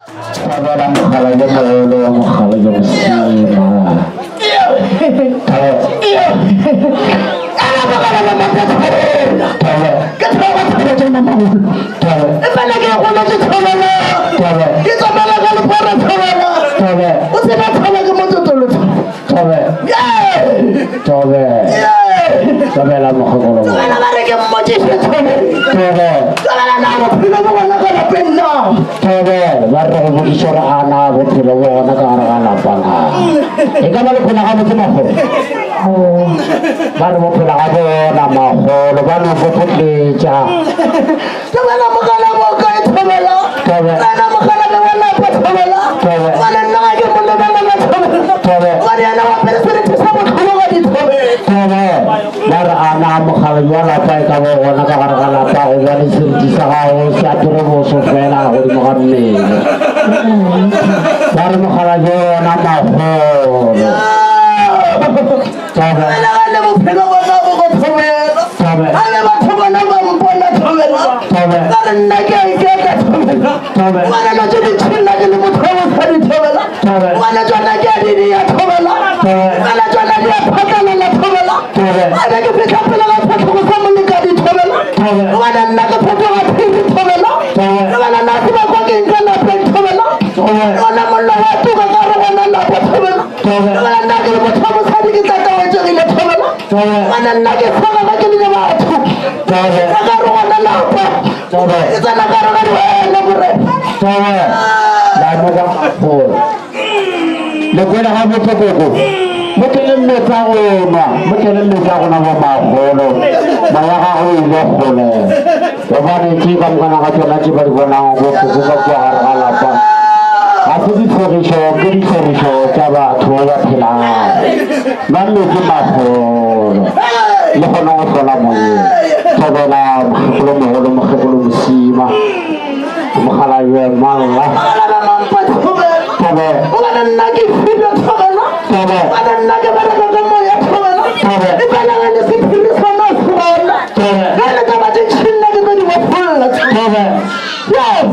Thabela mogala yo mogolo wa mogala yo mosima. Thabela mokgekolo. Thabela ba re ke mmotšiše Thabela. Thabela na bophelo bo gona ka lapeng na? Thobela, ba re go bodiša gore a na bophelo bo gona ka gare ga lapa na. E ka ba le phela gabotse makgolo? Ba re bophelo ga bona makgolo, ba no popotletša. Thobela mogala bo kae thobela? Thobela. Wena mogala be wa lapa thobela? Thobela. Gobane nna ga ke mo lebelela thobela. Thobela. Gobane yena wa pele seriti sa bohlologadi thobela. Thobela. Ba re a na mokgalabje wa lapa e ka ba gona ka gare ga lapa gobane seriti sa gago se apere boso fela godimo ga mmele. Ba re mokgalabje ona magolo. Thobela. Nagane bophelo bona bo go thobela. Thobela. A le batho bona ba mpona thobela. Thobela. Ba re nna ke a iketla thobela. Thobela. Ngwana lo tse di tshela ke le motho wa mosadi thobela. Thobela. Ngwana tsona ke a di dia thobela. Thobela. Ngwana tsona di a phatlalala thobela. Thobela. Ngwana ke fihla pele ga sefahlego sa molekane thobela. Thobela. Ngwana nna ke fetoga phiri thobela. Thobela. Ngwana nna ke bakwa ke nka lapeng thobela. Thobela. Ngwana mollo wa tuka ka re gona lapa thobela. Thobela. Ngwana nna ke le motho wa mosadi ke tatawetšegile thobela. Thobela. Ngwana nna ke sega ga ke le batho. Thobela. Ka gare gona lapa. Thobela. Ke tsena ka gare ga diwele morena. Thobela. La mo kwa magolo. Le kwele ga botse koko. Mo tleleng metsi a go nwa, mo tleleng metsi a go nwa bo magolo. Moya gago o ile kgole. Gobane tše ka mokana ga tšona tše ba di bonang bo koko ka kua gare ga lapa. Ga se ditlhorišo, ke ditlhorišo tša batho ba ba phelang. Ba metsi magolo. Le kgone go hlola moyeng. Thobela mokgekolo mogolo, mokgekolo Mosima. Mokgalabje Malla. Mogala mampa thobela. Thobela. Gobane nna ke filwe thobela. Thobela. Gobane nna ke bereka ka moya thobela. Thobela. E fela ge le sephiri sona se gona. Thobela. Ge le taba tše tšhinna ke tlo di bofolla. Thobela. Yes.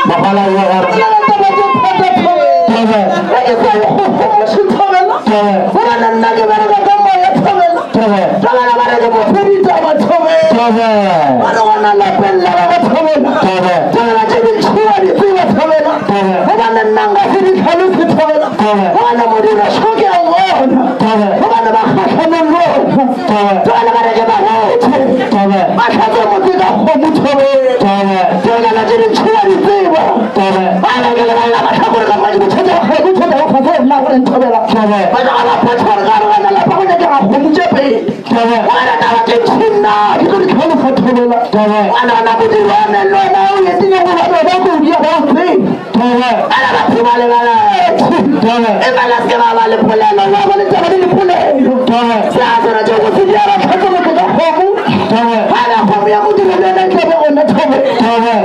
Mokgalabje wa re. Gobane taba tše thata thobela. Thobela. Ge ke sa ikgogomoše thobela. Thobela. Gobane nna ke bereka ka moya thobela. Thobela. Thobela ba re ke mo fe ditaba thobela. Thobela. Ba re gona lapeng la gagwe thobela. Thobela. Thobela tše dintšhi wa di tseba thobela. Thobela. Gobane nna nka se di tlhalose thobela. Thobela. Gobane modiro šo ke a bona. Thobela. Gobane ba kgahlanong le ona. Thobela. Thobela ba re ke bagothe. Thobela. Ba hlatswe motse ka kgomo thobela. Thobela. Thobela tše dintšhi wa di tseba. Thobela. Ba re ke lebelela mahlakore ka moka ke botšhetše kgomo thobela go fase nna gore nthobela. Thobela. Ba tloga ba phatša gore ka re gona lapa go nyakega kgomo tše pedi. Thobela. Gobane taba tše ntšhi nna ke tlo di tlhalosa thobela. Thobela. Gobane gona modiro wa me le wena o etile go ba wena ko o dia ba o tsebe. Thobela. Bana batho ba lebaletše. Thobela. E fela se ke ba ba le polelo ba ba le taba le dipolelo. Thobela. Se a swanetše go se dira tlhatse motho ka kgomo. Thobela. Gobane kgomo ya modiro le yona e tla be gona thobela. Thobela.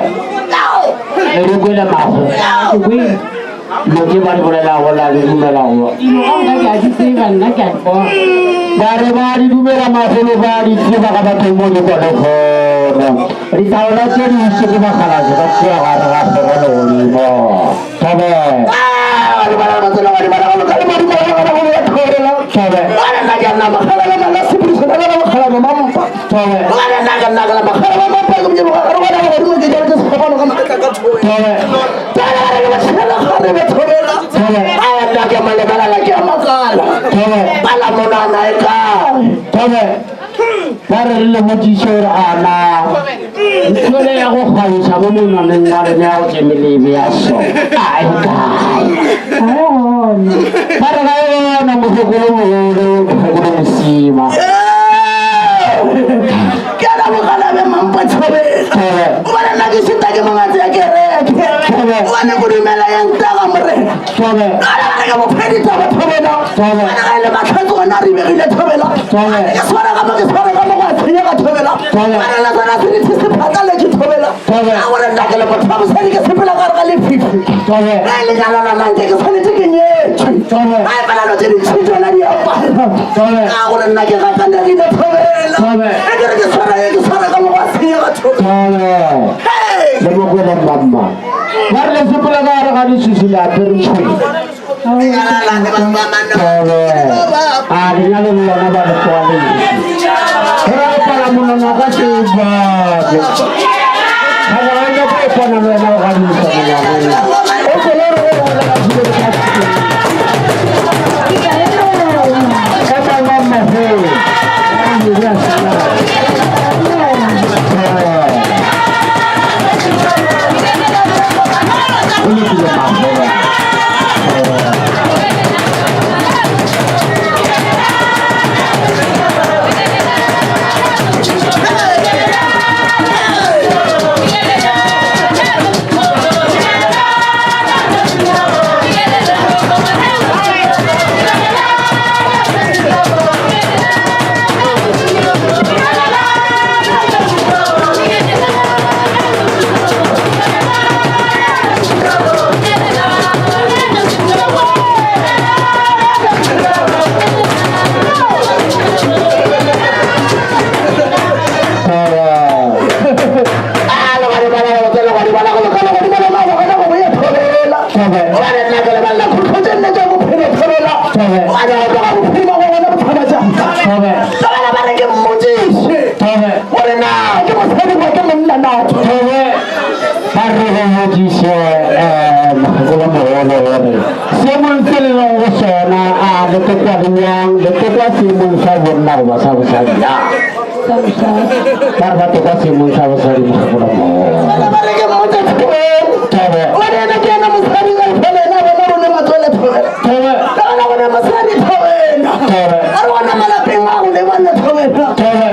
Le di kwele mago. Dilo tše ba di bolelago la di dumela goba? Dilo ka moka ke a di tseba nna ke a di bona. Ba re ba di dumela magolo ba di tseba ga batho mo di kwa lehono. Ditaola tše di išwe ke bakgalabje ba kua gare ga kgoro legodimo. Thobela. Thobela. Thobela. Thobela. Ba re re le botšiše gore a na nthwele ya go kgantšha mo monwaneng wa lena ya go tšemelebe ya so a e kae? Ba re ga e gona mokgekolo mogolo mokgekolo Mosima. Ke a leboga labe mampa tshobela. Gobane nna ke šita ke mongatse ya kereke. Gobane go dumela ya ntaga morena. Gale ba re ke mopheditaba thobela. Gobane ga e le mahlatse gona a ribegile thobela. Ke swara ka mo ke swara ka mo go a tshenyega thobela. Gobane le sona se dithe se phatlaletše thobela. Ka gore nna ke le motho wa mosadi ke sepela gare ga lefifi. Ge e le nyalana nna nke ke swanetše ke nyetšwe. Ga e fela lo tše dintšhi tšona di apara. Ka gore nna ke gakanegile thobela. E ke re ke swara ye ke swara ka mo go a tshenyega thobela. Le mo kwele mamma. Ba re le sepela ka gare ga leswiswi le apere tšhweu. Tobe. A lenyalo le lona ba le tloga le Ge ba bapala monwana ka sebake. Ga ba ga nyako e kwana le wena o gadimisa monwana. O tswele gore o bolela ka dilo ka Ka mama mmagolo. Go lokile magolo. Ba re go botšiše mokgekolo mogolo gore seemong se le leng go sona a le tekwa bjang, le tekwa seemong sa bonna goba sa bosadi na? Ba re ba tekwa seemong sa bosadi mokgekolo mogolo. Tobe. Tobe. Tobe. Tobe.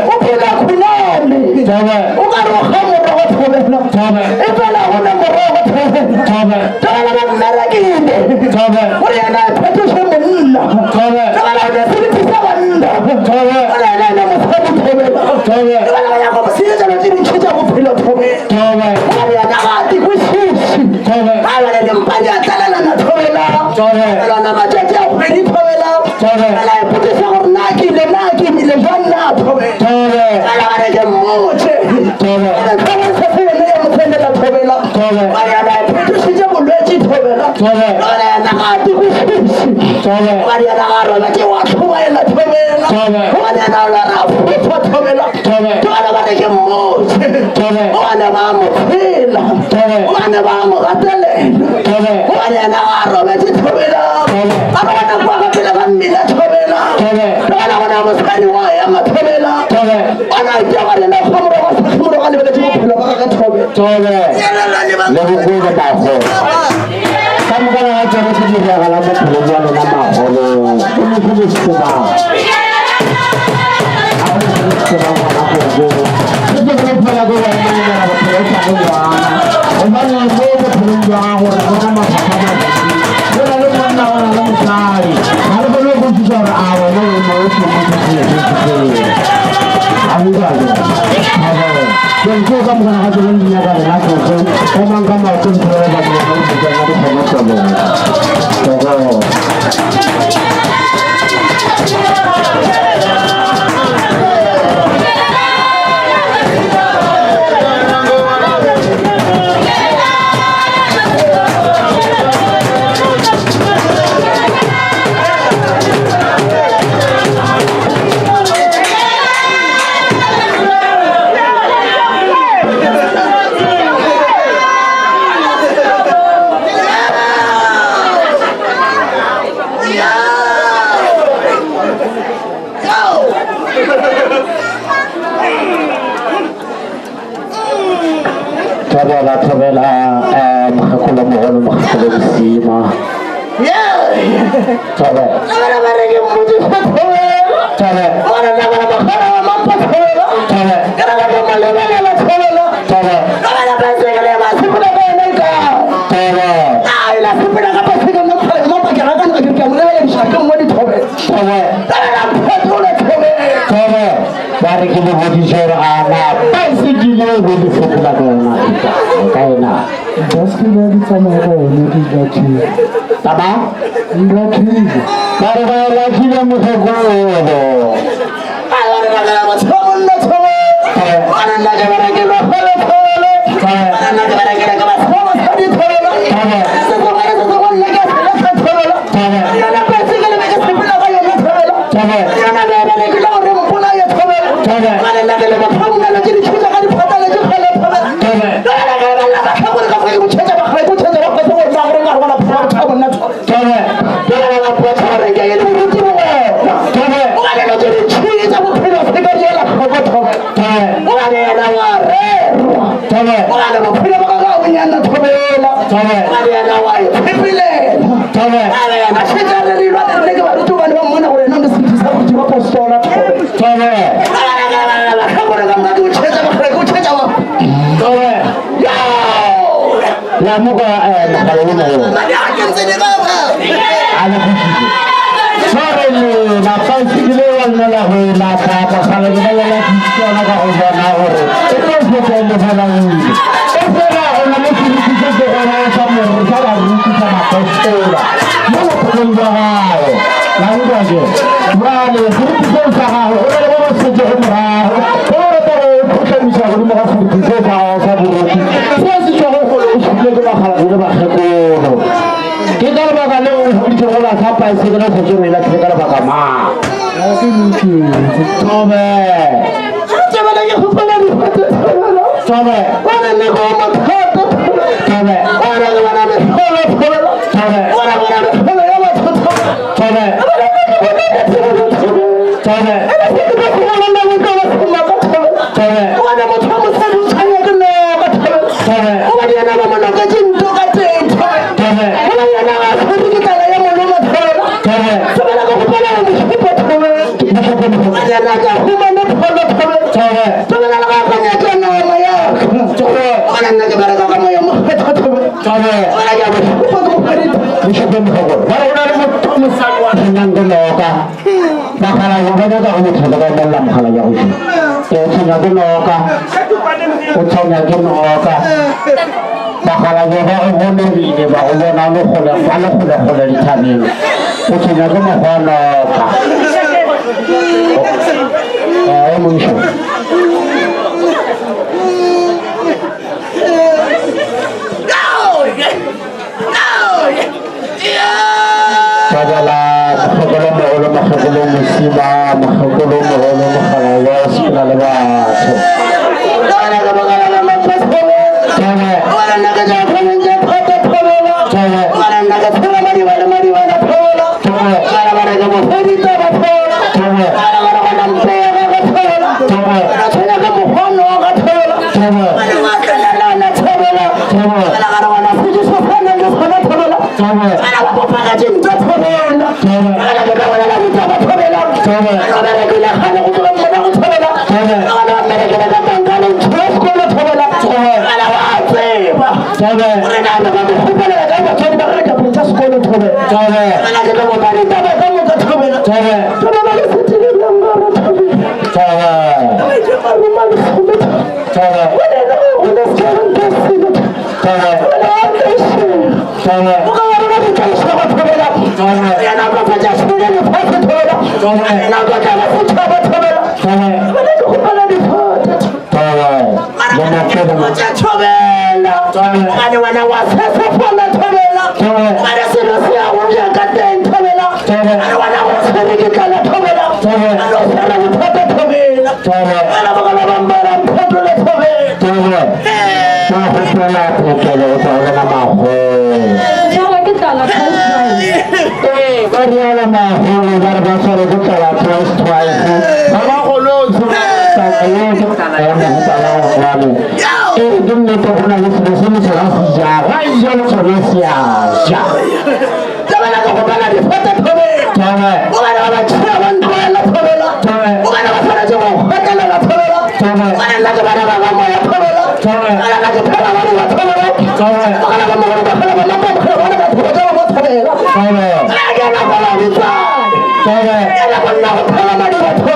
Tobe. O ka re o kga morogo thobela. Tobe. E fela go ne morogo thobela. Tobe. Thobela ba mmerekile. Tobe. Gore yena a phetoše monna. Tobe. Thobela o ne seriti sa banna. Tobe. Gore yena e ne mosadi thobela. Tobe. Thobela ba nyaka go senyetša dilo tše dintši tša bophelo thobela. Tobe. Gore yena ga a di kwešiše. Tobe. Ga bale dimpa di a tlalelana thobela. Tobe. Thobela matšatši a kgwedi thobela. Tobe. Thobela a ipotšiša gore na ke ile na ke imile jwang na thobela. Tobe. Thobela ba re ke mmotše. Tobe. Thobela se se yone ya mothendela thobela. Tobe. Gore yena a phetošitše bolwetši thobela. Tobe. Gore yena ga a di kwešiše. Tobe. Gore yena ga a robetše wa tlhobaela thobela. Tobe. Gore yena o lora a fofa thobela. Tobe. Thobela ba re ke mmotše. Tobe. Gobane ba mo phela. Tobe. Gobane ba mo gatelela. Tobe. Gobane yena ga a robetše thobela. Tobe. A re gona kwa ka pele ga mmila thobela. Tobe. Thobela gona mosadi wa ema thobela. Tobe. Ona a itia gore yena kga morogo sa morogo a lebeletše bophelo ba gagwe thobe. Tobe. Le go kwele magolo. Ka moka ga tšona tše di diragalang bophelong bja lena magolo. Ke motho le se tsebang. A go se le tsebang gona gogo. Ke tse ke phela ke wena nyana bophelo o sa le ngwana. Gobane mo bophelong bja gago re bona mafapha a mantši. Go na le monna go na le mosadi. Ga re kgone go kwešiša gore a wena o mo o se mo se se se se. A o jalo. Jwale tšeo ka moka ga tsona di nyaka rena gogo. Emang ka maoto ntho ya ba mo mo tsena di kgone go bona. Gogo. Thobela, thobela, eh, mokgekolo mogolo, mokgekolo Mosima. Thobela. Thobela. Thobela. Thobela. Thobela. Thobela. Ba re ke le boditše gore a na baesekele e be le sepela ka yona e kae ka ena. Baesekele di tsamaya ka yone di latlhile. Taba? Di latlhile. Ba re ba e latlhile mokgekolo. Wena wa iphepelela. Abe yena šetša re rilwa le rene ke baruti gobane ba mmona gore ena o ne seriti sa boruti ba postola. Gore ka moka ke o tšhetša mogare ke o tšhetša wa. Yo! La moka mogala o mogolo. Madi a ke ntse di ba ba. A le kgošitše. Tshware lena paesekele wa nna la go e lata mogala ke ba lela ke ka go bona gore e tlo feta e le bona o ile. E fela go na le seriti se segolo sa morro sa baruti sa mapostola mo bophelong bja gago. La nkwa ke? Bjale seriti seo sa gago go na le ba ba šetšego morago ba ba rata go phuhlamiša godimo ga seriti seo sa gago sa boruti seo se tšwago kgole o šupile ke bakgalabje le bakgekolo. Ke ka lebaka leo o hweditšego la sa paesekele o sa tšere o e lahlile ka lebaka mang? Ga ke lokile. Tobe. Tšebele ke kgopela difate thobela. Tobe. Bona le go mathata. Tobe. Bona le bona mehlolo thobela. Tobe. Bona bona mehlolo ya batho thobela. Tobe. Bona ke bona ke thobela thobela. Tobe. Ene se ke ba khumana le go tlola sema ka thobela. Tobe. Bona motho wa mosadi o tshwanya ke noka thobela. Tobe. Gobane yena ba mo noketše nto ka teng thobela. Tobe. Gobane yena ga a tshwere ke tlala ya moloma thobela. Tobe. Thobela ka kgopela go mošupa thobela. Mošopo mošopo. Gobane yena ka humane pholo thobela. Tobe. Thobela le ga ka nyaka nama ya ka. Tobe. Gobane nna ke bereka ka moya mokgethwa thobela. Tobe. Gobane ke a mošupa ke moferita. Mošopo mošopo. Ba re go na le motho mosadi wa tshwenyang ke noka. Bakgalabje ba nyaka go mo tlhoka ba molla mogala ja go šoma. O tshwenya ke noka. O tshwenya ke noka. Bakgalabje ba go bonegile ba go bona le kgole ba le kgole kgole dithabeng. O tshwenya ke mokgwa wa noka. Eh, moišo. Thabela mokgekolo mogolo mokgekolo mosima mokgekolo mogolo mogala wa sepela le batho. Thabe. Thabe. Thabe. Thabe. Thabe. Tshwarwa ke tlala twice twice. Ee, ba rialo magolo ba re ba tshware ke tlala twice twice. Ga ba kgone go tshwara taba yeo ke taba ya mohuta wa gobane. Ee, ke nnete go na le selo se le sona se ja, ga e ja le sona se a ja. Thabe. Thabe. Thabe. Thabe. Thabe. Thabe. Thabe.